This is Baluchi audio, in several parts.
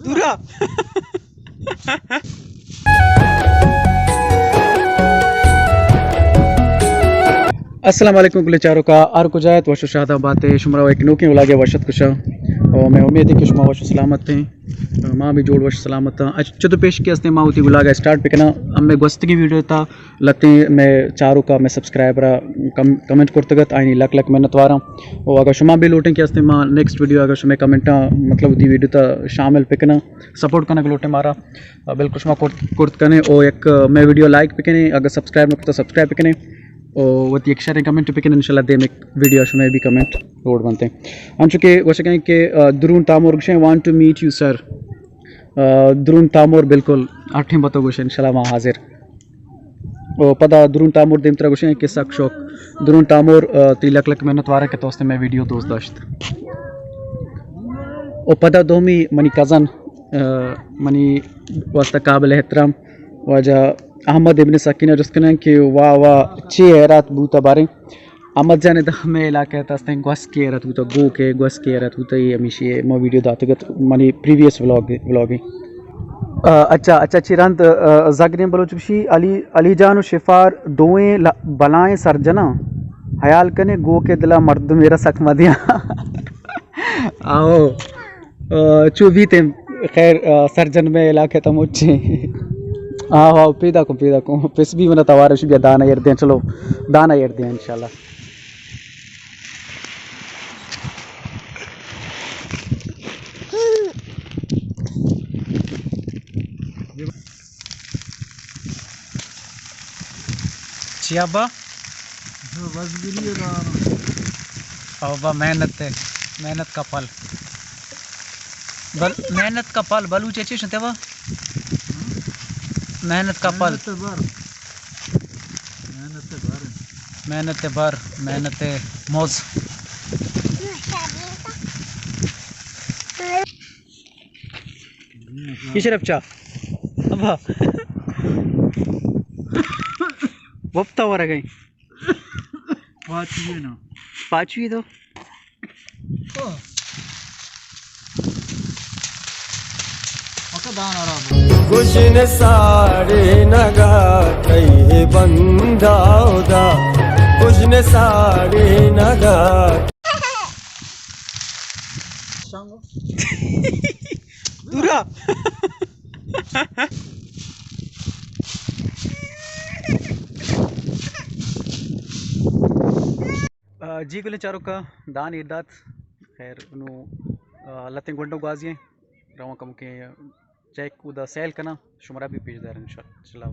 دورا۔ السلام علیکم کلیں چاروکاں، ہر کجا ات وش و شاداں بات ئے، شمارا یک نوکیں ولاگے وش ات کشاں۔ اور میں امید ہے کہ شما وش و سلامت ہیں، ما بھی جوڑ وش سلامت ہیں۔ اچ چتو پیش کہ استیں ما وتی ولاگ ءَ اسٹارٹ بکناں، ہمے گوستگیں ویڈیو تا لتیں مئے چاروکاں، مئے سبسکرائبراں کم-، کمنٹ کرتگ ات، آیانی لک لک منت واراں۔ و اگاں شما بھی لوٹیں کہ استیں ما نیکسٹ ویڈیو اگاں شمئے کمنٹاں مطلب وتی ویڈیو تا شامل بکناں، سپورٹ کنگ لوٹیں مارا، آ، بالکل شما کرت، کرت کنیں۔ او یک مئے ویڈیو لائک بکنیں، اگاں سبسکرائب نہ کرتا سبسکرائب بکنیں۔ او وتی یک شریں کمنٹ بکنیں، انشاءاللہ دیم یک ویڈیو شمئے بھی کمنٹ لوڈ بنتیں۔ انچو کہ گوشگیں کہ، آ، درون تامور گوشیں، want to meet you sir۔ آ، درون تامور بالکل اٹھیں بتو گوشیں، انشاءاللہ ما حاضر۔ و پدا درون تامور دیمترا گوشیں کہ سک شوق۔ درون تامور، آ، تئی لک لک منت واریں کہ تو استیں مئے ویڈیو دوست داشت۔ و پدا دومی منی کزن، آ، منی واسطہ قابل احترام واجہ احمد ابن سکینہ جست کنیں کہ واہ واہ چی حیرات بوتا باریں۔ احمد جان، ادا ہمے علاقہ ءِ تہ استیں گوسکے ءَ رت بوتہ، گوک ءِ گوسکے ءَ رت بوتہ، اے ہمیشی ءَ ما ویڈیو داتگ ات منی پریویس ولاگ، ولاگ ءَ۔ آ، اچھا، اچھا، چی رند، آ، زگریں بلوچ گوشی، علی، علی جان و شفار دوئیں ل-، بلائیں سرجناں، حیال کنے گوک ءِ دلا مردمے را سک مدیاں۔ آہو۔ آ، چو بیت ایں، خیر، آ، سرجن مئے علاقہ ءِ تہ مچیں۔ آہو، آہو، پیدا کن، پیدا کن۔ پس بھی منا توار شی بیا دانا ایر دیں، چلو، دانا ایر دیں انشاءاللہ۔ چی ابا؟ بزگری ءِ دان۔ او با، محنت ہے، محنت کا پھل۔ بل-، محنت کا پھل، بلوچ ءَ چی شنتے با؟ محنت کا پھل۔ محنت ءِ بر۔ محنت ءِ بر۔ محنت ءِ بر، محنت ءِ موز۔ یہ شرف چا۔ ابا۔ وپتا ورگئی۔ پاچوی نا۔ پاچوی تو۔ گژن ساڑے نگا کئی بندہ ادا، گژن ساڑے نگا۔ دورا۔ آ، جی گلیں چاروکاں، دان ایر دات۔ خیر، نوں، آ، لتیں گونڈو گوازی ایں۔ رواں کمکیں چیک اودا سیل کناں، شمارا بھی پیش داریں انشاءاللہ۔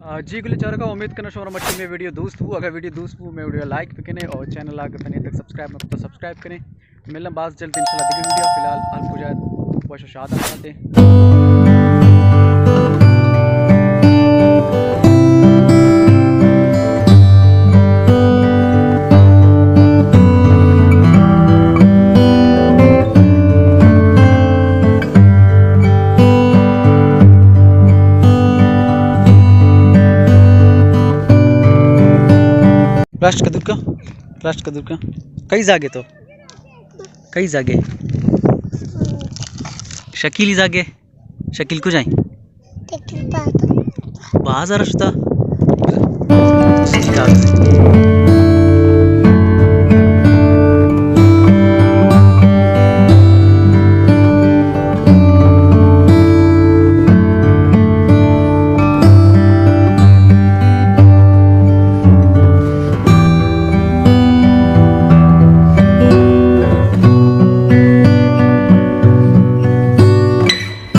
آ، جی گلیں چاروکاں، امید کناں شمارا مرچی مئے ویڈیو دوست بو۔ اگر ویڈیو دوست بو، مئے ویڈیو لائک بکنے اور چینل اگر تنے تک سبسکرائب نہ کرتا، سبسکرائب کنے۔ ملن باز جلد انشاءاللہ دگہ ویڈیو۔ فی الحال ہر کجا وش و شاداں بات ئے۔ پلاسٹک دور کن، پلاسٹک دور کن۔ کئی زاگے تو؟ کئی زاگے؟ شکیلی زاگے؟ شکیل کجائیں؟ بازار شتا؟